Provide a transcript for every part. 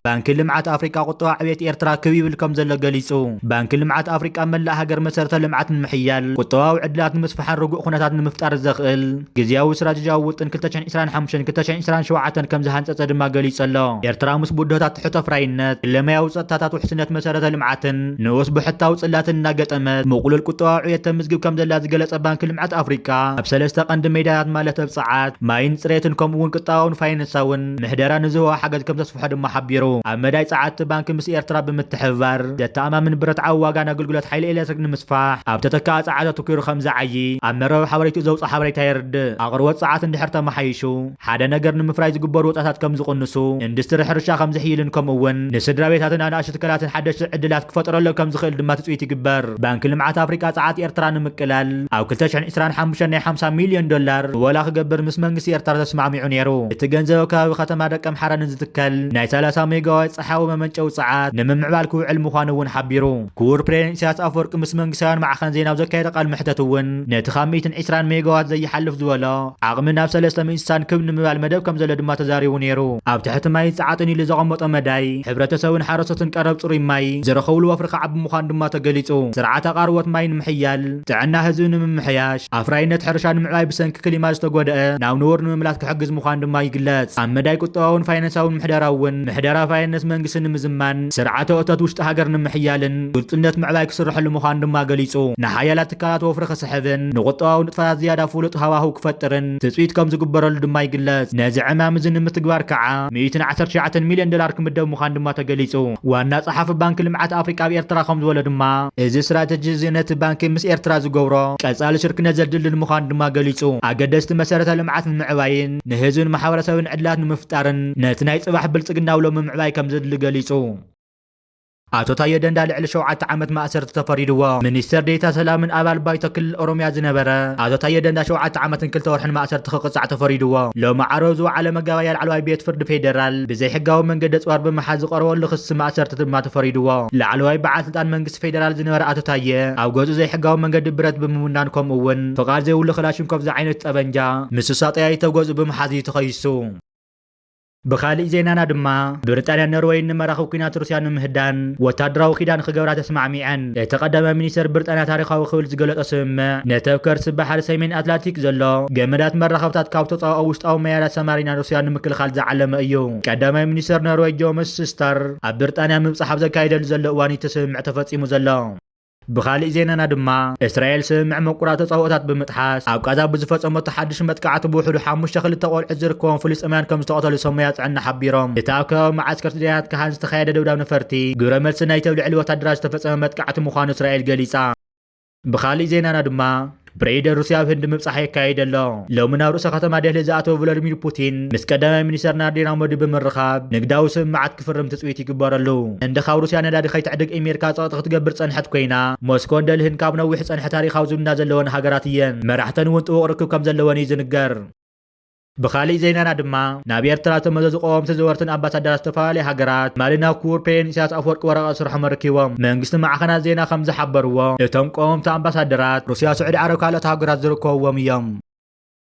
ባንኪ ልምዓት ኣፍሪቃ ቁጠባ ዕብየት ኤርትራ ክብ ይብል ከም ዘሎ ገሊጹ። ባንኪ ልምዓት ኣፍሪቃ መላእ ሃገር መሰረተ ልምዓት ንምሕያል፣ ቁጠባዊ ዕድላት ንምስፋሕን ርጉእ ኩነታት ንምፍጣር ዘኽእል ግዝያዊ ስትራቴጂያዊ ውጥን ክልተ ሽሕን ዕስራን ሓሙሽተን ክልተ ሽሕን ዕስራን ሸውዓተን ከም ዝሃንጸጸ ድማ ገሊጹ ኣሎ። ኤርትራ ምስ ብድሆታት ትሑት ኣፍራይነት፣ ለማያዊ ጸጥታታት ውሕስነት መሰረተ ልምዓትን ንኡስ ብሕታዊ ጽላትን እናገጠመት ምቕሉል ቁጠባዊ ዕብየት ተምዝግብ ከም ዘላ ዝገለጸ ባንኪ ልምዓት ኣፍሪቃ፣ ኣብ ሰለስተ ቀንዲ ሜዳታት ማለት ኣብ ጸዓት፣ ማይን ጽሬትን ከምኡ እውን ቁጠባውን ፋይናንሳውን ምሕደራ ንዝህቦ ሓገዝ ከም ዘስፍሖ ድማ ሓቢሩ። ኣብ መዳይ ጸዓት እቲ ባንኪ ምስ ኤርትራ ብምትሕብባር ዘተኣማምን ብረትዓዊ ዋጋን ኣገልግሎት ሓይሊ ኤሌክትሪክ ንምስፋሕ ኣብ ተተካኣ ጸዓት ኣተኲሩ ከም ዝዓዪ ኣብ መርበብ ሓበሬትኡ ዘውፅኦ ሓበሬታ የርድእ። ኣቕርቦት ጸዓት እንድሕር ተመሓይሹ ሓደ ነገር ንምፍራይ ዝግበሩ ወጻታት ከም ዝቕንሱ፣ ኢንዱስትሪ ሕርሻ ከም ዝሕይልን ከምኡ እውን ንስድራ ቤታትን ኣናእሽቱ ትካላትን ሓደሽቲ ዕድላት ክፈጥረሎም ከም ዝኽእል ድማ ትጽቢት ይግበር። ባንኪ ልምዓት ኣፍሪቃ ጸዓት ኤርትራ ንምቅላል ኣብ ክልተ ሽሕን ዕስራን ሓሙሽተን ናይ ሓምሳ ሚልዮን ዶላር ምወላ ክገብር ምስ መንግስቲ ኤርትራ ተስማዕሚዑ ነይሩ። እቲ ገንዘብ ኣብ ከባቢ ከተማ ደቀምሓረ ንዝትከል ናይ ሰላሳ ሜጋዋት ጸሓያዊ መመንጨዊ ጸዓት ንምምዕባል ክውዕል ምዃኑ እውን ሓቢሩ። ክቡር ፕሬዚደንት ኢሳያስ ኣፈወርቂ ምስ መንግስታውያን ማዕኸን ዜና ኣብ ዘካየደ ቃል መሕተት እውን ነቲ ካብ ሚእትን ዕስራን ሜጋዋት ዘይሓልፍ ዝበሎ ዓቕሚ ናብ ሰለስተ ሚእቲ ስሳን ክብ ንምባል መደብ ከም ዘሎ ድማ ተዛሪቡ ነይሩ። ኣብ ትሕቲ ማይ ጸዓትን ኢሉ ዘቐመጦ መዳይ፣ ሕብረተሰብን ሓረስቶትን ቀረብ ጽሩይ ማይ ዝረኸብሉ ወፍሪ ክዓቢ ምዃኑ ድማ ተገሊጹ። ስርዓት ኣቓርቦት ማይ ንምሕያል፣ ጥዕና ህዝቢ ንምምሕያሽ፣ ኣፍራይነት ሕርሻ ንምዕባይ ብሰንኪ ክሊማ ዝተጎድአ ናብ ንቡር ንምምላስ ክሕግዝ ምዃኑ ድማ ይግለጽ። ኣብ መዳይ ቁጠባውን ፋይናንሳውን ምሕደራ እውን፣ ምሕደራ ፋይናንስ መንግስቲ ንምዝማን፣ ስርዓተ እቶት ውሽጢ ሃገር ንምሕያልን ግልጹነት ምዕባይ ክስርሐሉ ምዃኑ ድማ ገሊጹ። ንሓያላት ትካላት ወፍሪ ክስሕብን ንቁጠባዊ ንጥፈታት ዝያዳ ፍሉጥ ሃዋህው ክፈጥርን ትጽቢት ከም ዝግበረሉ ድማ ይግለጽ። ነዚ ዕማም እዚ ንምትግባር ከዓ ሚእትን ዓሰርተ ትሽዓተን ሚልዮን ዶላር ክምደብ ምዃኑ ድማ ተገሊጹ። ዋና ጸሓፊ ባንኪ ልምዓት ኣፍሪቃ ኣብ ኤርትራ ከም ዝበሎ ድማ፣ እዚ ስትራተጂ እዚ ነቲ ባንኪ ምስ ኤርትራ ዝገብሮ ቀጻሊ ሽርክነት ዘድልድል ምዃኑ ድማ ገሊጹ። ኣገደስቲ መሰረተ ልምዓት ንምዕባይን ንህዝብን ማሕበረሰብን ዕድላት ንምፍጣርን ነቲ ናይ ጽባሕ ብልጽግና ውሎ ምምዕባይ ከም ዘድሊ ገሊጹ። ኣቶ ታየ ደንዳ ልዕሊ ሸውዓተ ዓመት ማእሰርቲ ተፈሪድዎ። ሚኒስተር ዴታ ሰላምን ኣባል ባይቶ ክልል ኦሮምያ ዝነበረ ኣቶ ታየ ደንዳ ሸውዓተ ዓመትን ክልተ ወርሕን ማእሰርቲ ክቕጻዕ ተፈሪድዎ። ሎሚ ዓርቢ ዝወዓለ መጋባእያ ላዕለዋይ ቤት ፍርዲ ፌዴራል ብዘይሕጋዊ መንገዲ ኣጽዋር ብምሓዝ ዝቐረበሉ ክሲ ማእሰርቲ ድማ ተፈሪድዎ። ላዕለዋይ በዓል ስልጣን መንግስቲ ፌዴራል ዝነበረ ኣቶ ታየ ኣብ ገጹ ዘይሕጋዊ መንገዲ ብረት ብምውናን ከምኡ እውን ፍቓድ ዘይብሉ ክላሽንኮቭ ዝዓይነቱ ጠበንጃ ምስ ሳጠያይቶ ገጹ ብምሓዝ እዩ ተኸሲሱ። ብኻሊእ ዜናና ድማ ብሪጣንያን ኖርወይን ንመራኽብ ኲናት ሩስያ ንምህዳን ወታደራዊ ኪዳን ክገብራ ተስማዕሚዐን። እቲ ቀዳማይ ሚኒስተር ብሪጣንያ ታሪኻዊ ክብል ዝገለጾ ስምምዕ ነቲ ኣብ ከርሲ ባሕሪ ሰሜን ኣትላንቲክ ዘሎ ገመዳት መራኸብታት ካብ ተጻብኦ ውሽጣዊ መያዳት ሰማሪና ሩስያ ንምክልኻል ዝዓለመ እዩ። ቀዳማይ ሚኒስተር ኖርወይ ጆመስ ስታር ኣብ ብሪጣንያ ምብጻሕ ኣብ ዘካየደሉ ዘሎ እዋን እዩ እቲ ስምምዕ ተፈጺሙ ዘሎ። ብኻሊእ ዜናና ድማ እስራኤል ስምምዕ ምቁራጽ ተጻብኦታት ብምጥሓስ ኣብ ቃዛ ብዝፈጸመቶ ሓድሽ መጥቃዕቲ ብውሕዱ ሓሙሽተ ክልተ ቆልዑት ዝርከቦም ፍልስጤማውያን ከም ዝተቐተሉ ሰሙያ ጥዕና ሓቢሮም። እቲ ኣብ ከባቢ መዓስከር ደያት ካሃን ዝተኻየደ ደብዳብ ነፈርቲ ግብረ መልሲ ናይቲ ኣብ ልዕሊ ወታደራት ዝተፈጸመ መጥቃዕቲ ምዃኑ እስራኤል ገሊጻ። ብኻሊእ ዜናና ድማ ፕሬዚደንት ሩስያ ኣብ ህንዲ ምብጻሕ የካይድ ኣሎ። ሎሚ ናብ ርእሰ ከተማ ደልሂ ዝኣተወ ቭላድሚር ፑቲን ምስ ቀዳማይ ሚኒስተር ናሬንድራ ሞዲ ብምርኻብ ንግዳዊ ስምምዓት ክፍርም ትጽቢት ይግበረሉ። ህንዲ ካብ ሩስያ ነዳዲ ከይትዕድግ ኣሜሪካ ጸቕጢ ክትገብር ጸንሐት ኮይና፣ ሞስኮን ደልህን ካብ ነዊሕ ዝጸንሐ ታሪኻዊ ዝምድና ዘለወን ሃገራት እየን። መራሕተን እውን ጥቡቕ ርክብ ከም ዘለወን እዩ ዝንገር። ብኻሊእ ዜናና ድማ ናብ ኤርትራ ዝተመዘዙ ቀወምቲ ዘወርትን ኣምባሳደራት ዝተፈላለዩ ሃገራት ትማሊ ናብ ክቡር ፕሬዚደንት ኢሳያስ ኣፈወርቂ ወረቐት ስርሖም ኣረኪቦም። መንግስቲ ማዕኸናት ዜና ከም ዝሓበርዎ፣ እቶም ቀወምቲ ኣምባሳደራት ሩስያ፣ ስዑዲ ዓረብ ካልኦት ሃገራት ዝርከብዎም እዮም።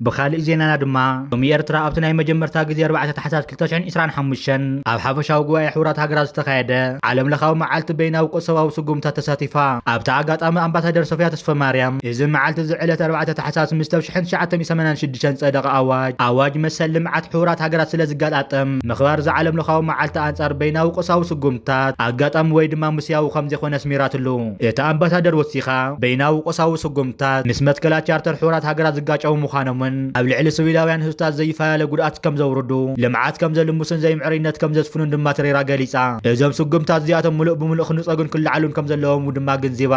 ብኻሊእ ዜናና ድማ ሎሚ ኤርትራ ኣብቲ ናይ መጀመርታ ግዜ ኣርባዕተ ታሕሳስ ክልተ ሽሕን ዕስራን ሓሙሽተን ኣብ ሓፈሻዊ ጉባኤ ሕቡራት ሃገራት ዝተኻየደ ዓለም ለኻዊ መዓልቲ በይናዊ ቁጠባዊ ስጉምታት ተሳቲፋ። ኣብቲ ኣጋጣሚ ኣምባሳደር ሶፍያ ተስፈማርያም፣ እዚ መዓልቲ እዚ ዕለት ኣርባዕተ ታሕሳስ ምስቲ ኣብ ሽሕን ትሽዓተ ሚእትን ሰማንያን ሽዱሽተን ዝጸደቐ ኣዋጅ፣ ኣዋጅ መሰል ልምዓት ሕቡራት ሃገራት ስለ ዝገጣጠም፣ ምኽባር እዚ ዓለም ለኻዊ መዓልቲ ኣንጻር በይናዊ ቁሳዊ ስጉምታት ኣጋጣሚ ወይ ድማ ምስያዊ ከም ዘይኮነ ኣስሚራትሉ። እቲ ኣምባሳደር ወሲኻ፣ በይናዊ ቁሳዊ ስጉምታት ምስ መትከላት ቻርተር ሕቡራት ሃገራት ዝጋጨዉ ምዃኖምን ኣብ ልዕሊ ሲቪላውያን ህዝብታት ዘይፈላለ ጉድኣት ከም ዘውርዱ፣ ልምዓት ከም ዘልምሱን ዘይምዕሩይነት ከም ዘስፍኑን ድማ ተሪራ ገሊጻ። እዞም ስጉምታት እዚኣቶም ምሉእ ብምሉእ ክንጸጉን ክለዓሉን ከም ዘለዎም ድማ ኣገንዚባ።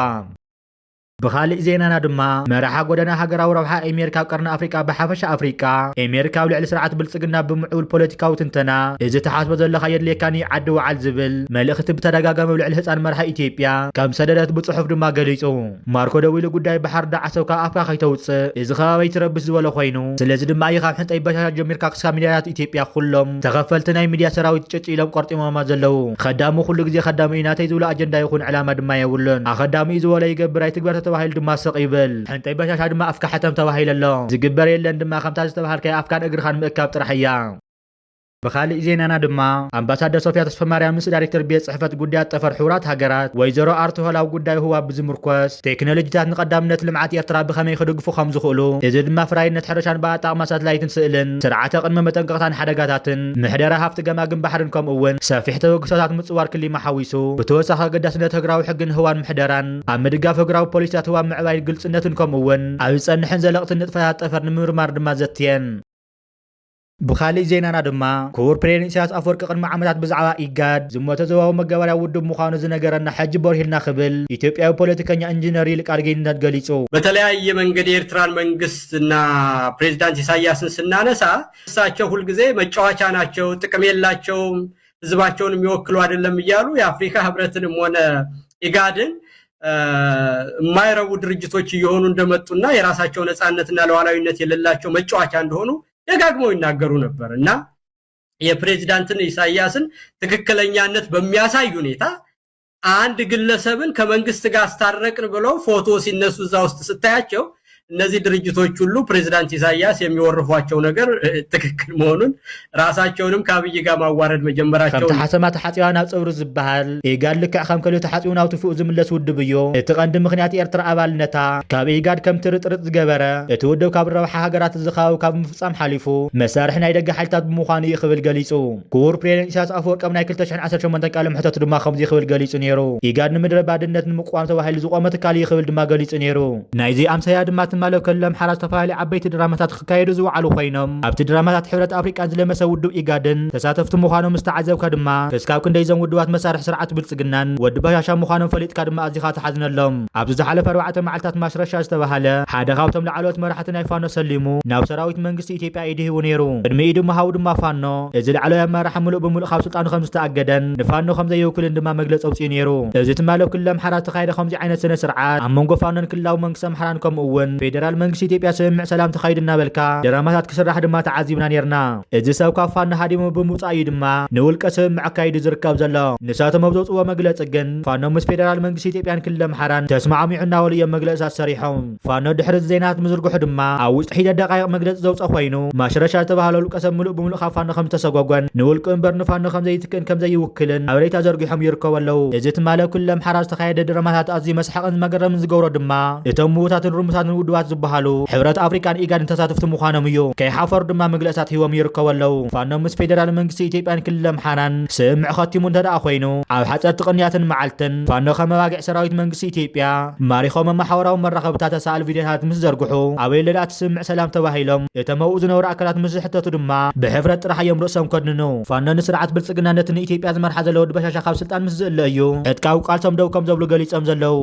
ብኻሊእ ዜናና ድማ፣ መራሓ ጎደና ሃገራዊ ረብሓ ኣሜሪካ ኣብ ቀርኒ ኣፍሪቃ ብሓፈሻ ኣፍሪቃ፣ ኣሜሪካ ኣብ ልዕሊ ስርዓት ብልጽግና ብምዕቡል ፖለቲካዊ ትንተና፣ እዚ ትሓስቦ ዘለኻ የድልየካን እዩ ዓዲ ውዓል ዝብል መልእኽቲ ብተደጋጋሚ ኣብ ልዕሊ ህጻን መራሒ ኢትዮጵያ ከም ሰደደት ብጽሑፍ ድማ ገሊጹ። ማርኮ ደዊሉ ጉዳይ ባሕሪ ዶ ዓሰብ ካብ ኣፍካ ከይተውጽእ፣ እዚ ከባቢ ትረብሽ ዝበሎ ኮይኑ፣ ስለዚ ድማ እዩ ካብ ሕንጠይ በሻሻ ጀሚርካ ክሳብ ሚድያታት ኢትዮጵያ ኩሎም ተኸፈልቲ ናይ ሚድያ ሰራዊት ጭጭ ኢሎም ቆርጢሞማ ዘለዉ። ከዳሚ ኩሉ ግዜ ከዳሚ እዩ፣ ናተይ ዝብሎ ኣጀንዳ ይኹን ዕላማ ድማ የብሉን። ኣኸዳሚ እዩ ዝበሎ ይገብር ኣይትግበር ተተባሂሉ ድማ ስቕ ይብል። ሕንጠይ በሻሻ ድማ ኣፍካ ሕተም ተባሂሉ ኣሎ። ዝግበር የለን ድማ ከምታ ዝተባሃልካዮ ኣፍካን እግርኻን ምእካብ ጥራሕ እያ። ብኻሊእ ዜናና ድማ ኣምባሳደር ሶፊያ ተስፋማርያም ምስ ዳይሬክተር ቤት ጽሕፈት ጉዳያት ጠፈር ሕቡራት ሃገራት ወይዘሮ ኣርትሆል ኣብ ጉዳይ ህዋ ብዝምርኮስ ቴክኖሎጂታት ንቐዳምነት ልምዓት ኤርትራ ብኸመይ ክድግፉ ከም ዝኽእሉ፣ እዚ ድማ ፍራይነት ሕርሻን ብኣጣቕማ ሳትላይትን ስእልን ስርዓተ ቅድመ መጠንቀቕታን ሓደጋታትን ምሕደራ ሃፍቲ ገማግም ባሕርን ከምኡ እውን ሰፊሕ ተበግሶታት ምጽዋር ክሊማ ሓዊሱ ብተወሳኺ ኣገዳስነት ህግራዊ ሕግን ህዋን ምሕደራን ኣብ ምድጋፍ ህግራዊ ፖሊሲታት ህዋ ምዕባይ ግልጽነትን ከምኡ እውን ኣብ ዝጸንሕን ዘለቕትን ንጥፈታት ጠፈር ንምምርማር ድማ ዘትየን። ብኻሊእ ዜናና ድማ ክቡር ፕሬዚደንት ኢሳያስ ኣፈወርቂ ቅድሚ ዓመታት ብዛዕባ ኢጋድ ዝሞተ ዞባዊ መጋበርያ ውድብ ምዃኑ ዝነገረና ሕጂ በርሂልና ክብል ኢትዮጵያዊ ፖለቲከኛ ኢንጂነር ይልቃል ጌትነት ገሊጹ። በተለያየ መንገድ የኤርትራን መንግስት እና ፕሬዚዳንት ኢሳያስን ስናነሳ እሳቸው ሁልጊዜ መጫወቻ ናቸው፣ ጥቅም የላቸውም፣ ህዝባቸውን የሚወክሉ አይደለም እያሉ የአፍሪካ ህብረትንም ሆነ ኢጋድን የማይረቡ ድርጅቶች እየሆኑ እንደመጡና የራሳቸው ነጻነትና ሉዓላዊነት የሌላቸው መጫወቻ እንደሆኑ ደጋግመው ይናገሩ ነበር እና የፕሬዚዳንትን ኢሳያስን ትክክለኛነት በሚያሳይ ሁኔታ አንድ ግለሰብን ከመንግስት ጋር አስታረቅን ብለው ፎቶ ሲነሱ እዛ ውስጥ ስታያቸው እነዚህ ድርጅቶች ሁሉ ፕሬዚዳንት ኢሳያስ የሚወርፏቸው ነገር ትክክል መሆኑን ራሳቸውንም ከአብይ ጋር ማዋረድ መጀመራቸው ከምቲ ሓሰማ ተሓፂዋ ናብ ፀጉሪ ዝበሃል ኢጋድ ልክዕ ከም ከልዩ ተሓፂኡ ናብ ትፍኡ ዝምለስ ውድብ እዩ። እቲ ቀንዲ ምክንያት ኤርትራ ኣባልነታ ካብ ኢጋድ ከም ትርጥርጥ ዝገበረ እቲ ውድብ ካብ ረብሓ ሃገራት እዚ ከባቢ ካብ ምፍፃም ሓሊፉ መሳርሒ ናይ ደገ ሓይልታት ብምዃኑ እዩ ክብል ገሊፁ። ክቡር ፕሬዚደንት ኢሳያስ ኣፈወርቂ ኣብ ናይ ክልተ ሽሕን ዓሰርተ ሸሞንተን ቃለ መሕተቱ ድማ ከምዚ ክብል ገሊጹ ነይሩ። ኢጋድ ንምድረ ባድነት ንምቅዋም ተባሂሉ ዝቆመ ትካል እዩ ክብል ድማ ገሊጹ ነይሩ። ናይዚ ኣምሳያ ድማ ትማሊ ኣብ ክልል ኣምሓራ ዝተፈላለዩ ዓበይቲ ድራማታት ክካየዱ ዝወዓሉ ኮይኖም ኣብቲ ድራማታት ሕብረት ኣፍሪቃን ዝለመሰ ውድብ ኢጋድን ተሳተፍቲ ምዃኖም ዝተዓዘብካ ድማ ክስካብ ክንደይ እዞም ውድባት መሳርሒ ስርዓት ብልጽግናን ወዲ በሻሻ ምዃኖም ፈሊጥካ ድማ ኣዚኻ ትሓዝነሎም። ኣብዚ ዝሓለፈ ኣርባዕተ መዓልታት ማሽረሻ ዝተባሃለ ሓደ ካብቶም ላዕለዎት መራሕቲ ናይ ፋኖ ሰሊሙ ናብ ሰራዊት መንግስቲ ኢትዮጵያ ኢዱ ሂቡ ነይሩ። ቅድሚ ኢዱ ምሃቡ ድማ ፋኖ እዚ ላዕለዋይ ኣመራርሓ ምሉእ ብምሉእ ካብ ስልጣኑ ከም ዝተኣገደን ንፋኖ ከም ዘይውክልን ድማ መግለጺ ኣውጺኡ ነይሩ። እዚ ትማሊ ኣብ ክልል ኣምሓራ ዝተኻየደ ከምዚ ዓይነት ስነ ስርዓት ኣብ መንጎ ፋኖን ክልላዊ መንግስቲ ኣምሓራን ከምኡ እውን ፌደራል መንግስቲ ኢትዮጵያ ስምምዕ ሰላም ተኻይዱ እናበልካ ድራማታት ክስራሕ ድማ ተዓዚብና ነይርና። እዚ ሰብ ካብ ፋኖ ሃዲሙ ብምውጻእ እዩ ድማ ንውልቀ ስምምዕ ኣካይዱ ዝርከብ ዘሎ። ንሳቶም ኣብ ዘውፅዎ መግለፂ ግን ፋኖ ምስ ፌደራል መንግስቲ ኢትዮጵያን ክልል ኣምሓራን ተስማዕሚዑ እናበሉ እዮም መግለፅታት ሰሪሖም። ፋኖ ድሕሪ እዚ ዜናታት ምዝርግሑ ድማ ኣብ ውሽጢ ሒደት ደቃይቕ መግለፂ ዘውፀ ኮይኑ ማሽረሻ ዝተባህለ ውልቀ ሰብ ምሉእ ብምሉእ ካብ ፋኖ ከም ዝተሰጓጎን ንውልቁ እምበር ንፋኖ ከም ዘይትክእን ከም ዘይውክልን ሓበሬታ ዘርጊሖም ይርከቡ ኣለዉ። እዚ ትማሊ ኣብ ክልል ኣምሓራ ዝተኻየደ ድራማታት ኣዝዩ መስሓቕን መገረምን ዝገብሮ ድማ እቶም ምዉታትን ርሙሳትን ውድባት ዝበሃሉ ሕብረት ኣፍሪቃን ኢጋድን ተሳተፍቲ ምዃኖም እዩ። ከይሓፈሩ ድማ መግለፅታት ሂቦም ይርከቡ ኣለዉ። ፋኖ ምስ ፌደራል መንግስቲ ኢትዮጵያን ክልል ኣምሓራን ስምምዕ ኸቲሙ እንተ ደኣ ኮይኑ ኣብ ሓፀርቲ ቅንያትን መዓልትን ፋኖ ከም መባግዕ ሰራዊት መንግስቲ ኢትዮጵያ ማሪኾም ኣብ ማሕበራዊ መራኸብታት ተሳእል ቪድዮታት ምስ ዘርግሑ ኣበይ ለዳእቲ ስምምዕ ሰላም ተባሂሎም እቶም ኣብኡ ዝነበሩ ኣካላት ምስ ዝሕተቱ ድማ ብሕፍረት ጥራሕ እዮም ርእሶም ከድንኑ። ፋኖ ንስርዓት ብልጽግና ነቲ ንኢትዮጵያ ዝመርሓ ዘሎ ወዲ በሻሻ ካብ ስልጣን ምስ ዝእለ እዩ ዕጥቃዊ ቃልሶም ደው ከም ዘብሉ ገሊጾም ዘለዉ።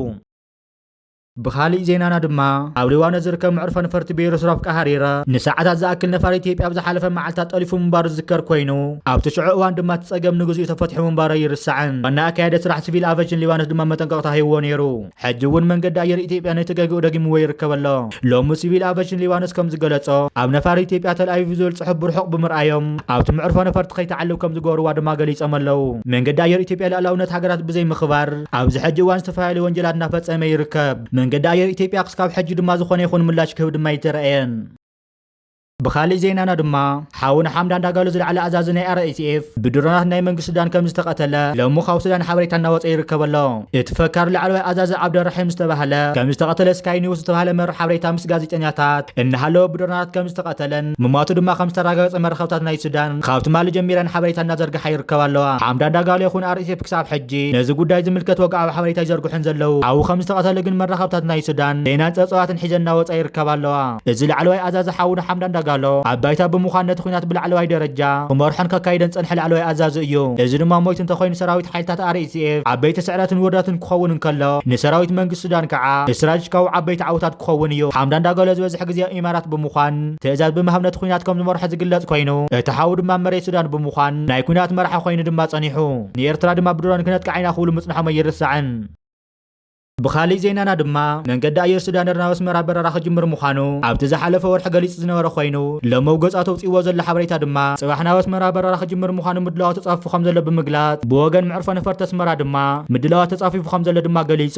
ብኻሊእ ዜናና ድማ ኣብ ሊባኖስ ዝርከብ መዕርፎ ነፈርቲ ቤይሩት ራፍቃ ሃሪረ ንሰዓታት ዝኣክል ነፋር ኢትዮጵያ ኣብ ዝሓለፈ መዓልታት ጠሊፉ ምንባሩ ዝዝከር ኮይኑ ኣብቲ ሽዑ እዋን ድማ እቲ ጸገም ንግዚኡ ተፈቲሑ ምንባሩ ኣይርሳዕን። ዋና ኣካያዲ ስራሕ ሲቪል ኣቬሽን ሊባኖስ ድማ መጠንቀቕታ ሂብዎ ነይሩ። ሕጂ እውን መንገዲ ኣየር ኢትዮጵያ ነቲ ገግኡ ደጊምዎ ይርከብ ኣሎ። ሎሚ ሲቪል ኣቬሽን ሊባኖስ ከም ዝገለጾ ኣብ ነፋር ኢትዮጵያ ተልኣቪቭ ዝብል ጽሑፍ ብርሑቕ ብምርኣዮም ኣብቲ መዕርፎ ነፈርቲ ከይትዓልብ ከም ዝገበርዋ ድማ ገሊጾም ኣለዉ። መንገዲ ኣየር ኢትዮጵያ ልኣላውነት ሃገራት ብዘይምኽባር ኣብዚ ሕጂ እዋን ዝተፈላለዩ ወንጀላት እናፈጸመ ይርከብ። መንገዲ ኣየር ኢትዮጵያ ክስካብ ሕጂ ድማ ዝኾነ ይኹን ምላሽ ክህብ ድማ ኣይተረኣየን። ብኻሊእ ዜናና ድማ ሓውና ሓምዳን ዳጋሎ ዝለዓለ ኣዛዚ ናይ ኣር ኤስ ኤፍ ብድሮናት ናይ መንግስቲ ሱዳን ከም ዝተቐተለ ሎሚ ካብ ሱዳን ሓበሬታ እናወፀ ይርከብ ኣሎ። እቲ ፈካር ላዕለዋይ ኣዛዚ ዓብደራሒም ዝተባህለ ከም ዝተቐተለ ስካይ ኒውስ ዝተባህለ መርብ ሓበሬታ ምስ ጋዜጠኛታት እናሃለወ ብድሮናት ከም ዝተቐተለን ምማቱ ድማ ከም ዝተረጋገፀ መራኸብታት ናይ ሱዳን ካብ ትማሊ ጀሚረን ሓበሬታ እናዘርግሓ ይርከባ ኣለዋ። ሓምዳን ዳጋሎ ይኹን ኣር ኤስ ኤፍ ክሳብ ሕጂ ነዚ ጉዳይ ዝምልከት ወግዓዊ ሓበሬታ ይዘርግሑን ዘለዉ። ኣብኡ ከም ዝተቐተለ ግን መራኸብታት ናይ ሱዳን ዜናን ፀብፀባትን ሒዘን እናወፃ ይርከባ ኣለዋ። እዚ ላዕለዋይ ኣዛዚ ሓውና ሓምዳን ዳጋሎ ኣብ ባይታ ብምዃን ነቲ ኲናት ብላዕለዋይ ደረጃ ክመርሖን ከካይደን ጸንሐ ላዕለዋይ ኣዛዚ እዩ። እዚ ድማ ሞይቱ እንተኾይኑ ሰራዊት ሓይልታት ኣር ኤስ ኤፍ ዓበይቲ ስዕረትን ውርደትን ክኸውን እንከሎ ንሰራዊት መንግስቲ ሱዳን ከዓ ስትራቴጂካዊ ዓበይቲ ዓወታት ክኸውን እዩ። ሓምዳን ዳጋሎ ዝበዝሕ ግዜ ኣብ ኢማራት ብምዃን ትእዛዝ ብምሃብ ነቲ ኲናት ከም ዝመርሖ ዝግለጽ ኮይኑ እቲ ሓው ድማ መሬት ሱዳን ብምዃን ናይ ኲናት መራሒ ኮይኑ ድማ ጸኒሑ ንኤርትራ ድማ ብድሮን ክነጥቅዓ ኢና ክብሉ ምጽንሖም ኣይርሳዕን። ብኻሊእ ዜናና ድማ መንገዲ ኣየር ሱዳን ኤር ናብ ኣስመራ በረራ ክጅምር ምዃኑ ኣብቲ ዝሓለፈ ወርሒ ገሊጹ ዝነበረ ኮይኑ ሎሚ ኣብ ገጻቱ ኣውጺእዎ ዘሎ ሓበሬታ ድማ ጽባሕ ናብ ኣስመራ በረራ ክጅምር ምዃኑ ምድላዋት ተጻፊፉ ከም ዘሎ ብምግላጽ ብወገን መዕርፎ ነፈርቲ ኣስመራ ድማ ምድላዋት ተጻፊፉ ከም ዘሎ ድማ ገሊጹ።